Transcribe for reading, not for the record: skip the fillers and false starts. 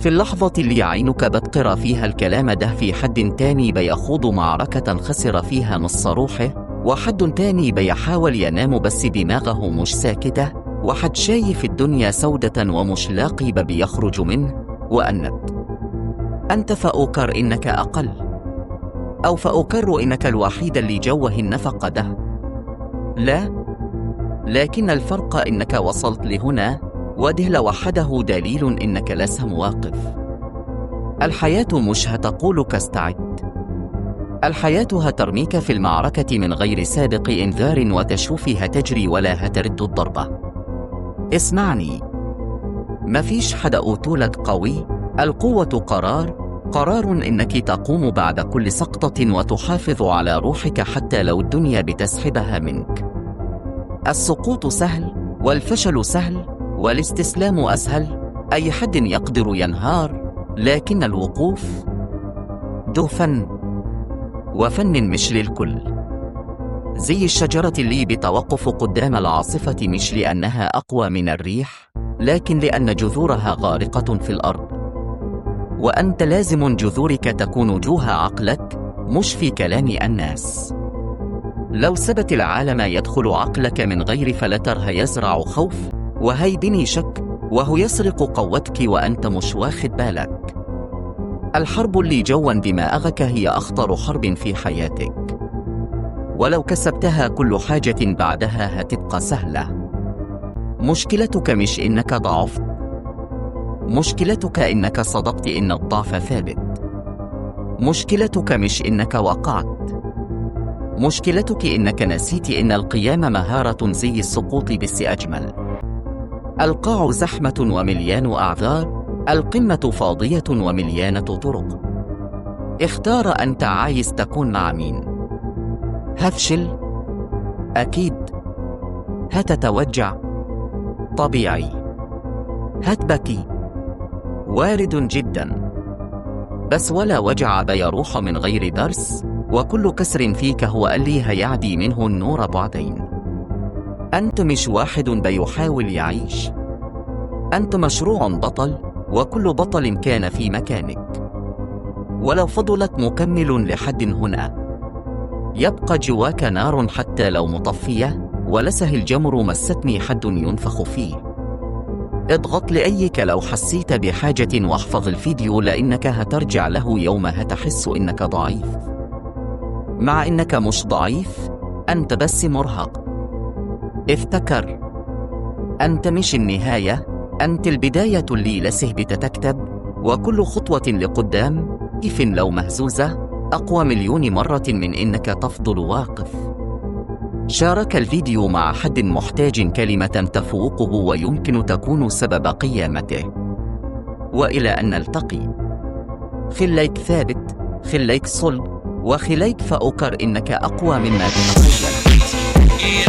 في اللحظة اللي عينك بتقرا فيها الكلام ده في حد تاني بيخوض معركة خسر فيها نص روحه، وحد تاني بيحاول ينام بس دماغه مش ساكتة، وحد شايف الدنيا سودة ومش لاقي باب يخرج منه. وأنت فأكر إنك أقل، أو فأكر إنك الوحيد اللي جوه النفق ده. لا، لكن الفرق إنك وصلت لهنا، وده لوحده دليل إنك لسه واقف. الحياة مش هتقولك استعد، الحياة هترميك في المعركة من غير سابق إنذار، وتشوفها تجري ولا هترد الضربة. اسمعني، مفيش حد أوتولد قوي، القوة قرار، قرار إنك تقوم بعد كل سقطة وتحافظ على روحك حتى لو الدنيا بتسحبها منك. السقوط سهل، والفشل سهل، والاستسلام أسهل، أي حد يقدر ينهار، لكن الوقوف ده فن، وفن مش للكل. زي الشجرة اللي بتوقف قدام العاصفة مش لأنها أقوى من الريح، لكن لأن جذورها غارقة في الأرض. وأنت لازم جذورك تكون جوه عقلك، مش في كلام الناس. لو سبت العالم يدخل عقلك من غير فلتر هيزرع خوف، وهيبني شك، وهو يسرق قوتك وأنت مش واخد بالك. الحرب اللي جوا دماغك هي أخطر حرب في حياتك، ولو كسبتها كل حاجة بعدها هتبقى سهلة. مشكلتك مش إنك ضعفت، مشكلتك إنك صدقت إن الضعف ثابت. مشكلتك مش إنك وقعت، مشكلتك إنك نسيت إن القيام مهارة زي السقوط بس أجمل. القاع زحمة ومليان أعذار، القمة فاضية ومليانة طرق. اختار أنت عايز تكون مع مين. هفشل؟ أكيد. هتتوجع؟ طبيعي. هتبكي؟ وارد جدا. بس ولا وجع بيروح من غير درس، وكل كسر فيك هو اللي هيعدي منه النور بعدين. أنت مش واحد بيحاول يعيش، أنت مشروع بطل، وكل بطل كان في مكانك. ولو فضلت مكمل لحد هنا، يبقى جواك نار حتى لو مطفية، ولسه الجمر مستني حد ينفخ فيه. اضغط لأيك لو حسيت بحاجة، واحفظ الفيديو لأنك هترجع له يوم هتحس إنك ضعيف. مع إنك مش ضعيف، أنت بس مرهق. افتكر، أنت مش النهاية، أنت البداية اللي لسه بتتكتب، وكل خطوة لقدام كيف لو مهزوزة أقوى مليون مرة من إنك تفضل واقف. شارك الفيديو مع حد محتاج كلمة تفوقه ويمكن تكون سبب قيامته. وإلى أن نلتقي، خليك ثابت، خليك صلب، وخليك فأكر إنك أقوى مما تتخيل.